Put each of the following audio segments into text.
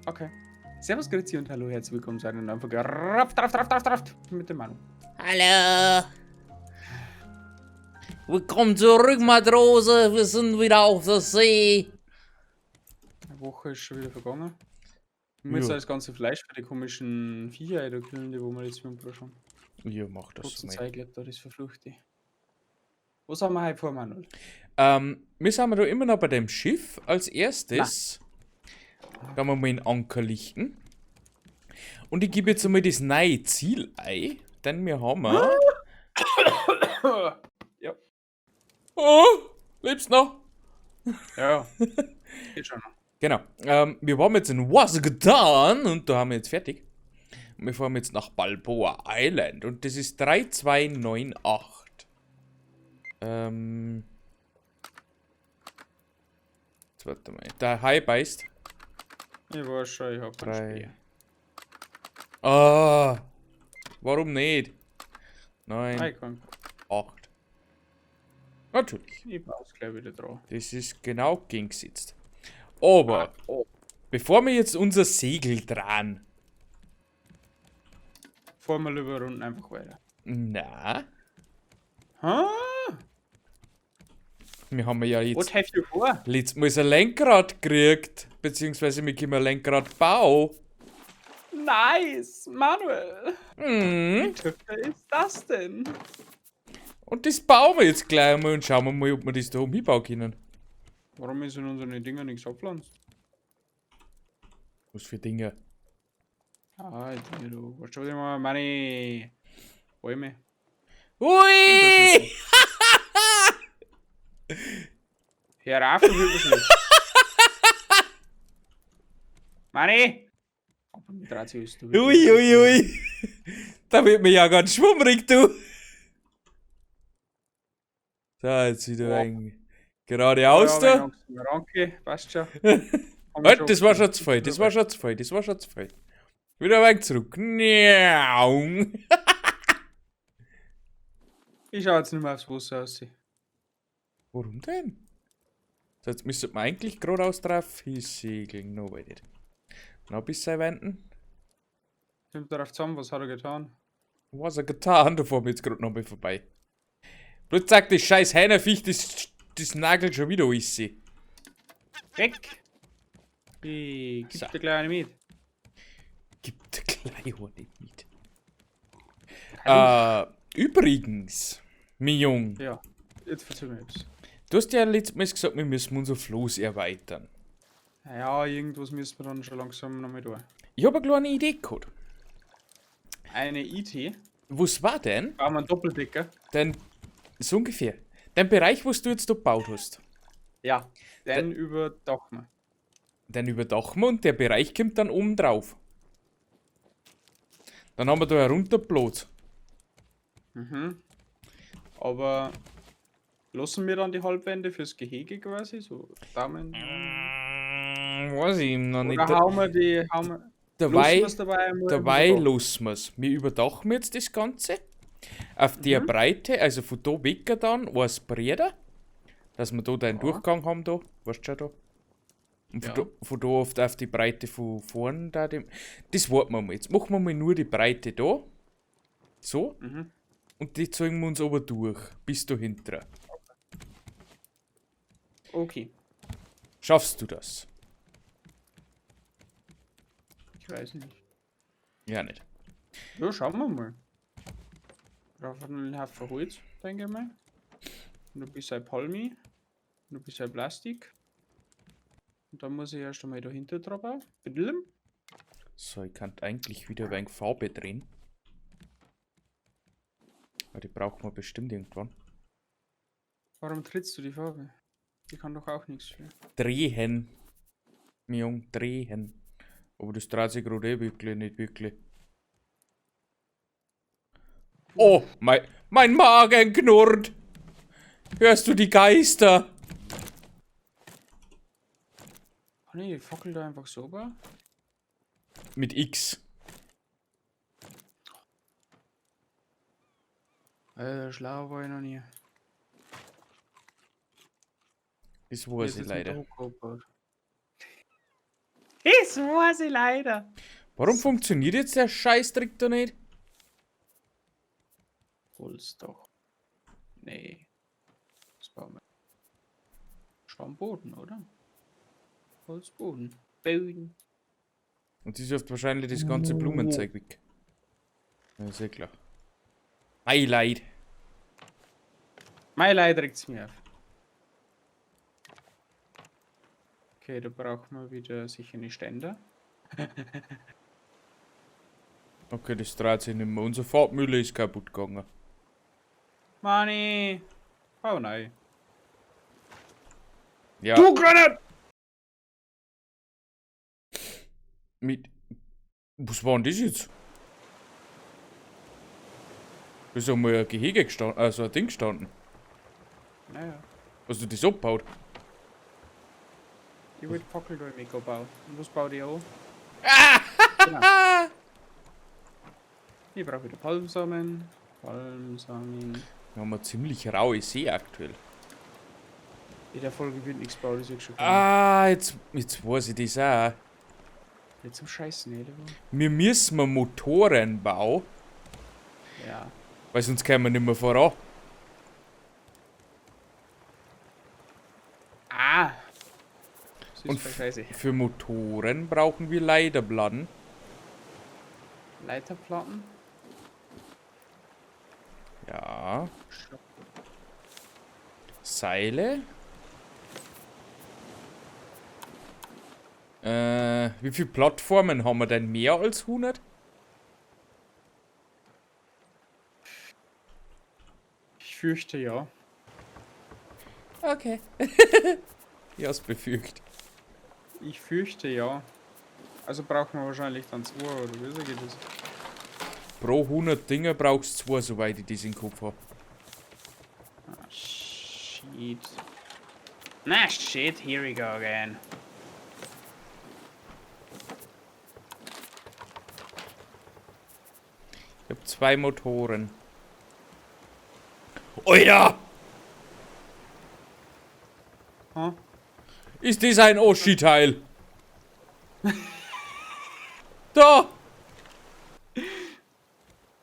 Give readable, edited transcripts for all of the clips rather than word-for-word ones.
Okay. Servus, Grüezi und hallo, herzlich willkommen zu einer neuen Folge Raft, Raft, Raft, Raft, Raft mit dem Manu. Hallo. Willkommen zurück, Matrose. Wir sind wieder auf der See. Eine Woche ist schon wieder vergangen. Ich muss jetzt Ja. das ganze Fleisch für die komischen Viecher da killen, die wo wir jetzt mit dem schon. Ja, mach das Kurze mal. Zeit, glaub, da ist verflucht. Was haben wir heute vor, Manuel? Wir sind da immer noch bei dem Schiff. Als erstes kann man mal den Anker lichten. Und ich gebe jetzt einmal das neue Ziel ein, denn wir haben. Ja. Oh, lebst noch? Ja, ja. Geht schon noch. Genau. Wir waren jetzt in Wasgetan und da haben wir jetzt fertig. Und wir fahren jetzt nach Balboa Island und das ist 3298. Jetzt warte mal. Der Hai beißt. Ich weiß schon, ich hab kein Drei. Speer. Ah, warum nicht? 9, Nein, komm. 8. Natürlich. Ich baue es gleich wieder drauf. Das ist genau gegengesetzt. Aber, Oh. bevor wir jetzt unser Segel dran. Fahren wir lieber unten einfach weiter. Na, Ha? wir haben ja jetzt Was hast du vor? letztes Mal ein Lenkrad gekriegt. Beziehungsweise wir können ein Lenkrad bauen. Nice, Manuel. Mhm. Wie tüfter ist das denn? Und das bauen wir jetzt gleich einmal und schauen wir mal, ob wir das da oben hinbauen können. Warum ist in unseren Dinger nichts abpflanzt? Was für Dinge. Ah, jetzt bin ich da. Weißt du, was ich meine? Meine Bäume. Ui! Hör auf, du wirst nicht. Manni! Aber mir dreht sich alles, du Ui, ui, ui. Da wird mir ja ganz schwummrig, du. So, jetzt wieder Ja. ein geradeaus Ja, da. wenn ich Ranke, passt schon. Haben wir Halt, schon das war schon zu viel, das war schon zu viel, das war schon zu viel. Wieder ein wenig zurück. Miau. Ich schau jetzt nicht mehr aufs Wasser aus. Warum denn? So, jetzt müsste man eigentlich geradeaus drauf hinsegeln. No, wait nicht. Noch ein bisschen wenden. Kommt darauf zusammen, was hat er getan? Was er getan, da fahren wir jetzt gerade noch mal vorbei. Bloß sagt das scheiß Heinerviech, das nagelt schon wieder alles. Weg! Ich gib So. dir gleich eine mit. Gib dir gleich eine mit. Übrigens, mein Jung, Ja, jetzt erzähl mir etwas. du hast ja letztes Mal gesagt, wir müssen unser Floß erweitern. Ja, irgendwas müssen wir dann schon langsam noch mal tun. Ich habe eine kleine Idee gehabt. Eine IT? Was war denn? Brauchen wir einen Doppeldecker? Dein, so ungefähr. Dein Bereich, was du jetzt da gebaut hast. Ja. Den überdachen wir. Den überdachen wir und der Bereich kommt dann oben drauf. Dann haben wir da herunter Platz. Mhm. Aber lassen wir dann die Halbwände fürs Gehege quasi? So Daumen. Weiß ich noch nicht. Oder hauen wir die. Hauen wir, Dabei, lassen wir's dabei einmal dabei überdachen? lassen wir's. Wir überdachen jetzt das Ganze. Auf der Breite, also von da weg dann, eins breiter. Dass wir da den Durchgang haben da, weißt du schon da. Und von Ja. da auf die Breite von vorn da. Dem, das warten wir mal. Jetzt machen wir mal nur die Breite da. So. Mhm. Und die zeigen wir uns aber durch. Bis da hinten. Okay. Schaffst du das? Ich weiß nicht. Ja, nicht. Ja, schauen wir mal. Drauf einen Haufen Holz, denke ich mal. Und ein bisschen Palmi. Und ein bisschen Plastik. Und dann muss ich erst einmal dahinter drauf. Bitte. So, ich kann eigentlich wieder ein wenig Farbe drehen. Aber die brauchen wir bestimmt irgendwann. Warum trittst du die Farbe? Die kann doch auch nichts für. Drehen. Mein Jung, drehen. Aber das dreht sich gerade eh wirklich nicht wirklich. Oh, mein Magen knurrt. Hörst du die Geister? Kann ich die Fackel da einfach so bauen? Mit X. Alter, schlau war ich noch nie. Das weiß Mir ich ist jetzt mit der leider. Hucke abgebaut. Das weiß ich leider. Warum funktioniert jetzt der Scheißtrick da nicht? Holz doch. Nee. Das bauen wir. Stammboden, oder? Holzboden. Boden. Und sie wirft wahrscheinlich das ganze Blumenzeug weg. Ja, sehr klar. Ei leid. Mein Leid regt's mir auf. Okay, da brauchen wir wieder sicher eine Ständer. Okay, das dreht sich nicht mehr. Unsere Farbmühle ist kaputt gegangen. Money! Oh nein. Ja. Du Granat! Mit. Was war denn das jetzt? Da ist einmal ein Gehege gestanden, also ein Ding gestanden. Naja. Hast du das abgebaut? Ich wollte Fackel da im Eco bauen. Und was baue ich auch? Genau. Ich brauche wieder Palmsamen. Palmsamen. Wir haben eine ziemlich raue See aktuell. In der Folge wird nichts bauen, das ist schon klar. Ah, jetzt weiß ich das auch. Jetzt zum Scheißen, oder? Wir müssen Motoren bauen, Ja. weil sonst kommen wir nicht mehr voran. Ah! Das ist Und voll scheiße. für Motoren brauchen wir Leiterplatten. Leiterplatten? Ja. Seile. Wie viele Plattformen haben wir denn? Mehr als 100? Ich fürchte ja. Okay. Ich hab's befürchtet. Ich fürchte ja. Also brauchen wir wahrscheinlich dann 2 oder wie geht das? Pro 100 Dinger brauchst du 2, soweit ich das im Kopf hab. Ah, shit. Na shit, here we go again. Ich hab 2 Motoren. Oida! Huh? Ist das ein Oschi-Teil? Da!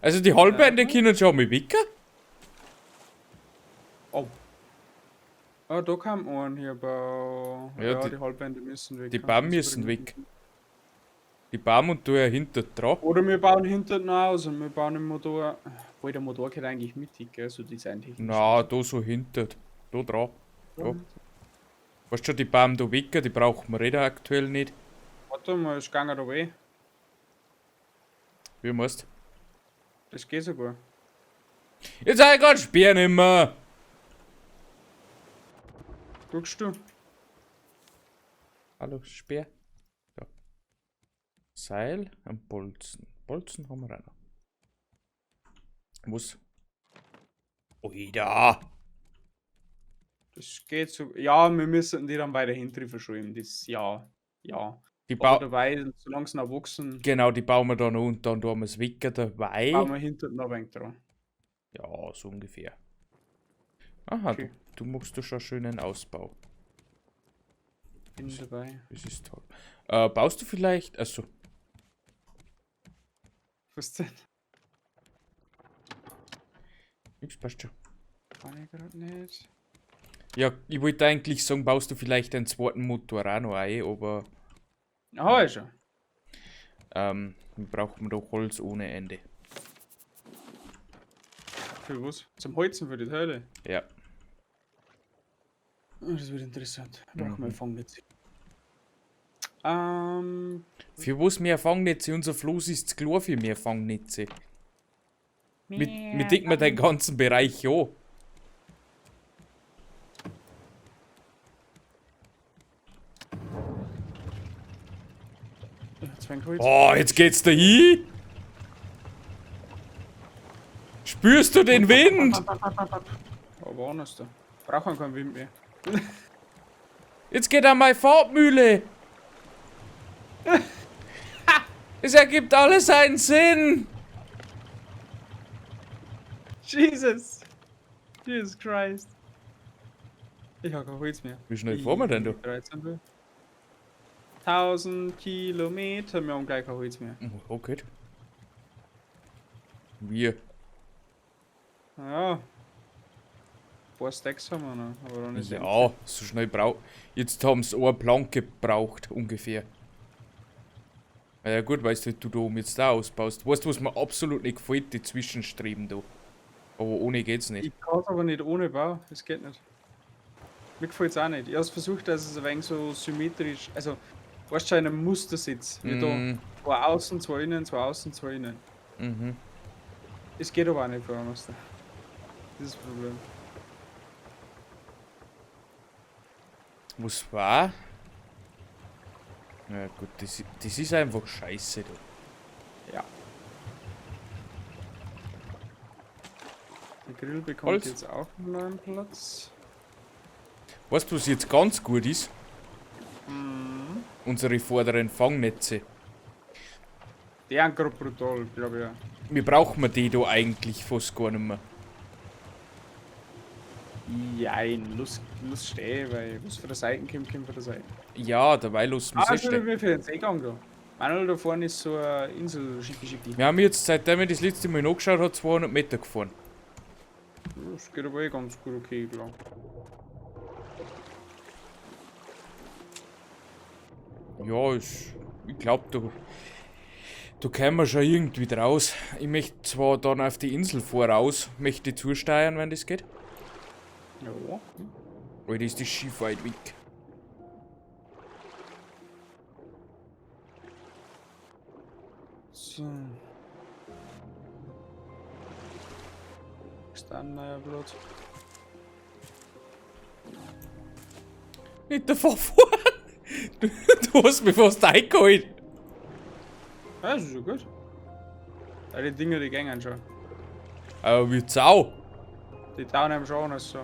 Also die Halbende können schon mal weg. Oh. Ah, da kam ein hier bei. Ja, Ja, die Halbwände müssen weg. Die Baum müssen weg. Die Baum und du ja hinter dran. Oder wir bauen hinter noch aus und wir bauen den Motor. Obwohl, der Motor geht eigentlich mittig, gell? So designtechnisch. Na, da so hinter. Da dran. Da. Weißt du schon, die Baum da weg, die brauchen wir eh aktuell nicht. Warte mal, es ging da weh. Wie meinst du? Das geht sogar. Jetzt hab ich keinen Speer nimmer. Guckst du? Hallo, Speer. Da. Seil und Bolzen. Bolzen haben wir auch noch. Was? Oida! Das geht so. Ja, wir müssen die dann weiter hinten verschieben. Das, ja. Ja. Die Aber dabei, solange sie noch wachsen, genau, die bauen wir da noch und dann tun wir das Wecker dabei. bauen wir hinten noch ein wenig dran. Ja, so ungefähr. Aha, Okay. du machst da schon schönen Ausbau. Bin dabei. Das ist toll. Baust du vielleicht. Achso, Was denn? nichts passt schon. Kann ich grad nicht. Ja, ich wollte eigentlich sagen, baust du vielleicht einen zweiten Motor auch noch ein, aber Ah, ist schon. brauchen wir doch Holz ohne Ende. Für was? Zum Holzen für die Teile. Ja. Oh, das wird interessant. Brauchen wir Fangnetze. Für was mehr Fangnetze? Unser Floß ist zu klein für mehr Fangnetze. Mit decken wir den ganzen Bereich an. Holz. Oh, jetzt geht's da hin. Spürst du den Wind? Aber anders da. Brauchen wir keinen Wind mehr. Jetzt geht an meine Farbmühle. Es ergibt alles einen Sinn. Jesus! Jesus Christ! Ich hab kein Holz mehr. Wie schnell fahren wir denn da? 13 will. 1000 Kilometer, wir haben gleich kein Holz mehr. Okay. Wir. Ja. Ein paar Stacks haben wir noch, aber dann ist Ja, so schnell braucht. Jetzt haben sie eine Planke gebraucht, ungefähr. Na ja gut, weißt du, du da oben jetzt da ausbaust. Weißt du, was mir absolut nicht gefällt, die Zwischenstreben da. Aber ohne geht's nicht. Ich kann es aber nicht ohne Bau, das geht nicht. Mir gefällt es auch nicht. Ich habe versucht, dass es ein wenig so symmetrisch, also weißt du, schon in einem Muster sitzt. Wie da zwei außen, zwei innen, zwei außen, zwei innen. Mhm. Es geht aber auch nicht für Muster. Das ist das Problem. Was war? Na gut, das ist einfach scheiße da. Ja. Der Grill bekommt Holz. jetzt auch einen neuen Platz. Weißt du, was jetzt ganz gut ist? Mhm. Unsere vorderen Fangnetze. Die sind gerade brutal, glaube ich. Ja. Wir brauchen die da eigentlich fast gar nicht mehr. Jein, Lust steh, weil was von der Seite kommt, kommt von der Seite. Ja, dabei lassen wir Ah, es schon stehen. wir für den Seegang da. Manuel, da vorne ist so eine Insel, schicki schicki. Wir haben jetzt, seitdem ich das letzte Mal nachgeschaut habe, 200 Meter gefahren. Das geht aber eh ganz gut okay, glaube Ja, ich glaube, da kommen wir schon irgendwie draus. Ich möchte zwar dann auf die Insel voraus, möchte zusteuern, wenn das geht. Ja. Alter, ist das Schiff weit weg. So. Ist da ein neuer Platz? Nicht davor fahren! Du hast mich fast eingeholt! Ja, das ist ja gut. Ja, die Dinger, die gängen schon. Aber wie Sau! Die tauen einem schon an, so.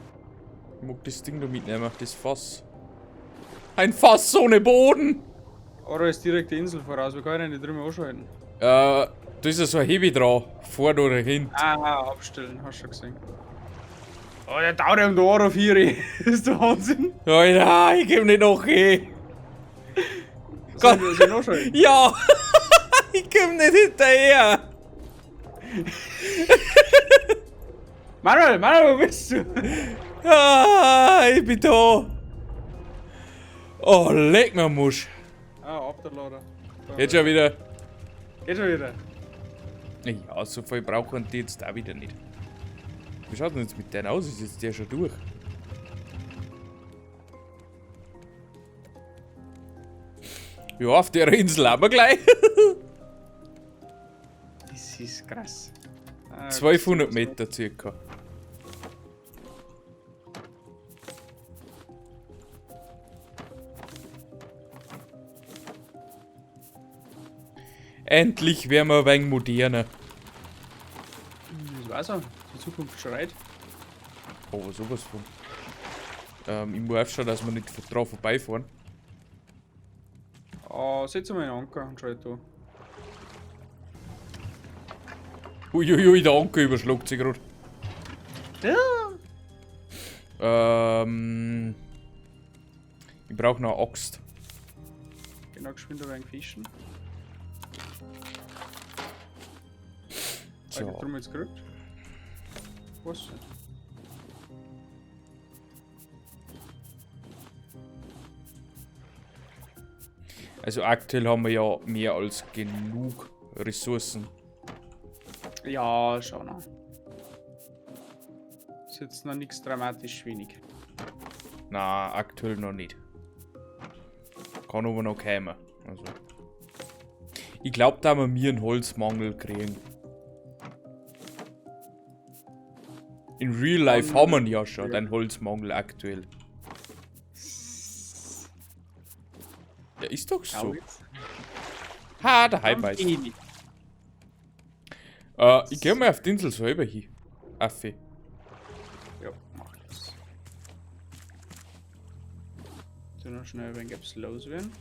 Ich mag das Ding da mitnehmen, das Fass. Ein Fass ohne Boden! Oder ist direkt die Insel voraus, wir können die drüben anschalten. Da ist ja so ein Hebi dran. Vorne oder hinten. Ah, abstellen, hast du schon gesehen. Oh, der taut ihm da auch auf hier. Das ist der Wahnsinn. Alter, ich geb nicht noch eh. Soll ich nachschalten? Ja! Ich komm nicht hinterher! Manuel, Manuel, wo bist du? Ah, ich bin da! Oh, leck mir am Musch. Ah, ab der Lader. Da. Jetzt schon wieder. Geht schon wieder. Ja, so viel brauchen die jetzt auch wieder nicht. Wie schaut denn jetzt mit denen aus? Ist jetzt der schon durch? Ja, auf der Insel haben wir gleich. Das ist krass. Ah, 1200 Meter circa. Endlich werden wir ein wenig moderner. Das war's auch. Die Zukunft schreit. Aber sowas von. Ich muss aufschauen, dass wir nicht drauf vorbeifahren. Oh, setz mal einen Anker und schalt da. Uiuiui, der Anker überschlägt sich gerade. Ja. Ich brauche noch eine Axt. Genau, geschwind ein wenig fischen. So. Ich hab drum jetzt gekriegt. Was? Also aktuell haben wir ja mehr als genug Ressourcen. Ja, schon noch. Ist jetzt noch nichts dramatisch wenig. Na, aktuell noch nicht. Kann aber noch kommen. Also. Ich glaub, da wir mir einen Holzmangel kriegen. In Real Life haben wir ihn ja schon, den Holzmangel aktuell. Ja, ist doch so. Ha, der Hai beißt. Ich geh mal auf die Insel selber hin. Affe. Ja, mach das. So, noch schnell, wenn gibt's los werden.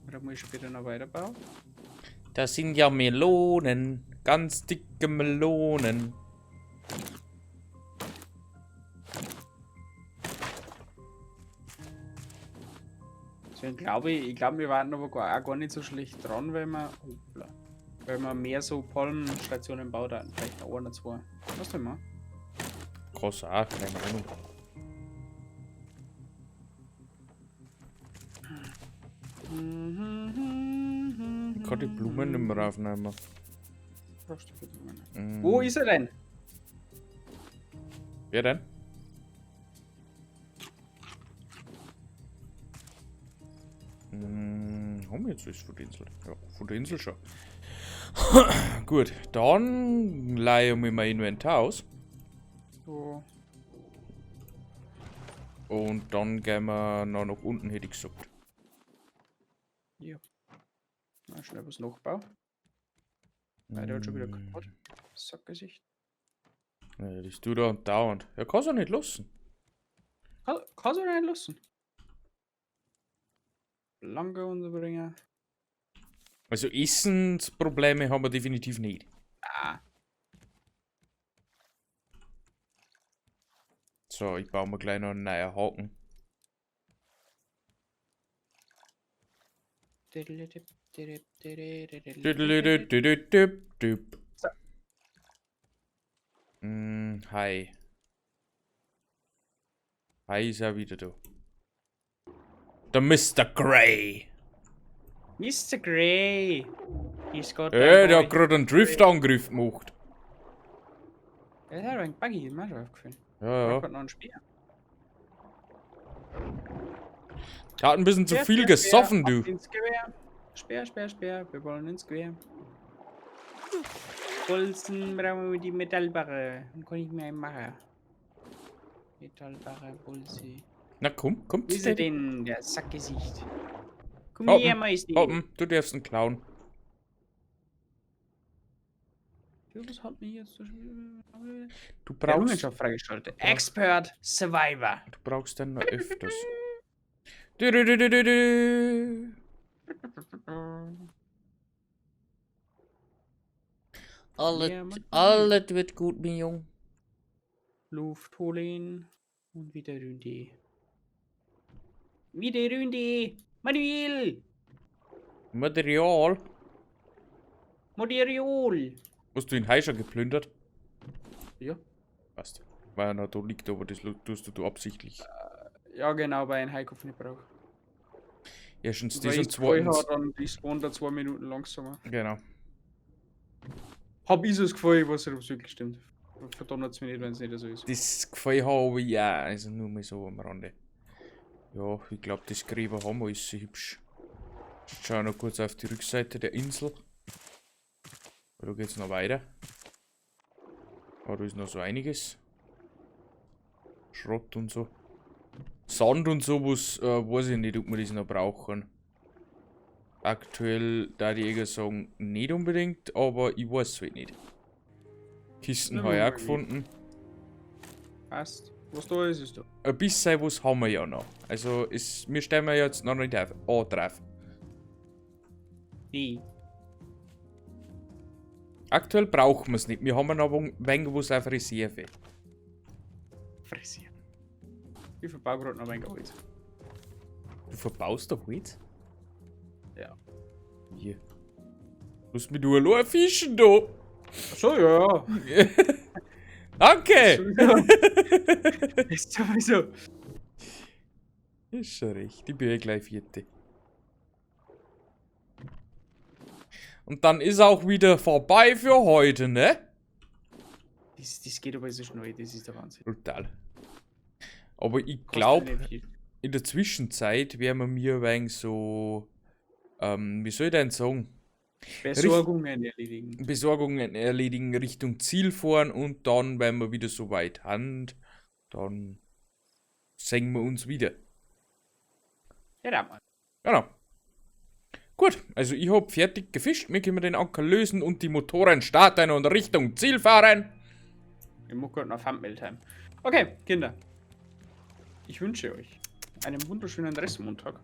Oder muss ich später noch weiterbauen? Das sind ja Melonen. Ganz dicke Melonen. Deswegen glaube ich, wir waren aber auch gar nicht so schlecht dran, weil wir, hoppla, weil wir mehr so Palmstationen baut hatten. Vielleicht noch eine, zwei. Was denn mal? Krass auch, keine Ahnung. Ich kann die Blumen nicht mehr aufnehmen. Brauchst du die Blumen? Mm. Wo ist er denn? Wer denn? Haben wir jetzt alles von der Insel? Ja, von der Insel schon. Gut, dann leihe ich mir mein Inventar aus. So. Und dann gehen wir noch nach unten, hätte ich gesagt. Ja. Mal schnell was nachbauen. Weil der hat schon wieder kaputt. Sackgesicht. Ja, das tut er andauernd. Er kann es auch nicht lassen. Kannst du nicht lassen. Lange unterbringen. Also Essensprobleme haben wir definitiv nicht. Ah. So, ich baue mir gleich noch einen neuen Haken. So. Hi. Hi ist ja wieder da. Der Mr. Grey. Mr. Grey. He's got Ey, der hat gerade einen Driftangriff gemacht. Der hat einen Buggy, ist mir schon aufgefallen. Ja, ja. Hat noch einen Speer. Der hat ein bisschen zu Speer, viel Speer, gesoffen, Speer, du. ab Ins Gewehr. Speer, Speer, Speer. Wir wollen ins Gewehr. Bolzen brauchen wir die Metallbarre. Dann kann ich mir einen machen. Metallbarre, Bolze. Na komm, komm. Wo ist er denn, der Sackgesicht? Komm Hoppen, her, Meister. Hoppen, du darfst ihn klauen. Was hat mich jetzt so Du brauchst, Errungenschaft freigeschaltet. Expert Survivor. du brauchst den noch öfters. Du, du, du, du, du, du. Alles, Ja, Mann. alles wird gut, mein Junge. Luft holen und wieder Runde. Wieder Runde. Manuel. Material. Material. Hast du ihn Hai schon geplündert? Ja. Passt. Weil er noch da liegt, aber das tust du absichtlich. Ja, genau, weil ich einen Heikopf nicht brauche. Erstens Weil das ich und zweitens. dann die spawnt da 2 Minuten langsamer. Genau. Hab ich so das Gefühl, ich weiß nicht, ob es wirklich stimmt. Verdammt es mir nicht, wenn es nicht so ist. Das Gefühl habe ich auch, also nur mal so am Rande. Ja, ich glaube, das Gräber haben wir, ist so hübsch. Jetzt schaue ich noch kurz auf die Rückseite der Insel. Da geht's noch weiter. Aber da ist noch so einiges. Schrott und so. Sand und sowas, weiß ich nicht, ob wir das noch brauchen. Aktuell, da die eher sagen, nicht unbedingt, aber ich weiß es halt nicht. Kisten Ja, habe ich auch nicht. gefunden. Passt. Was da ist, ist da. Ein bisschen was haben wir ja noch. Also, wir stellen ja jetzt noch nicht auf, an drauf. Nee. Aktuell brauchen wir es nicht. Wir haben noch ein wenig was auf Reserve. Fresse. Ich verbau gerade noch ein wenig Holz. Du verbaust doch Holz? Ja. Hier. Lass mich du allein fischen, da. Achso, ja. Danke! Sowieso. Ist sowieso. Ist schon recht. Ich bin eh gleich Vierte. Und dann ist auch wieder vorbei für heute, ne? Das geht aber so schnell, das ist der Wahnsinn. Brutal. Aber ich Kostet glaube, nicht viel. in der Zwischenzeit werden wir mir ein wenig so, wie soll ich denn sagen? Besorgungen erledigen. Besorgungen erledigen, Richtung Ziel fahren und dann, wenn wir wieder so weit haben, dann sehen wir uns wieder. Ja, da mal. Genau. Gut, also ich hab fertig gefischt, wir können den Anker lösen und die Motoren starten und Richtung Ziel fahren. Ich muss gerade noch Thumbnail-Time. Okay, Kinder. Ich wünsche euch einen wunderschönen Restmontag.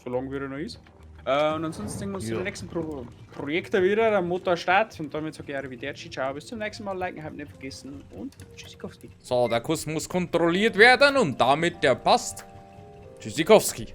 Solange wie er noch ist. Und ansonsten sehen wir uns Ja. in den nächsten Projekte wieder, der Motorstart. Und damit sage ich Arrivederci, ciao, bis zum nächsten Mal. Liken, haben nicht vergessen und Tschüssikowski. So, der Kurs muss kontrolliert werden und damit der passt. Tschüssikowski.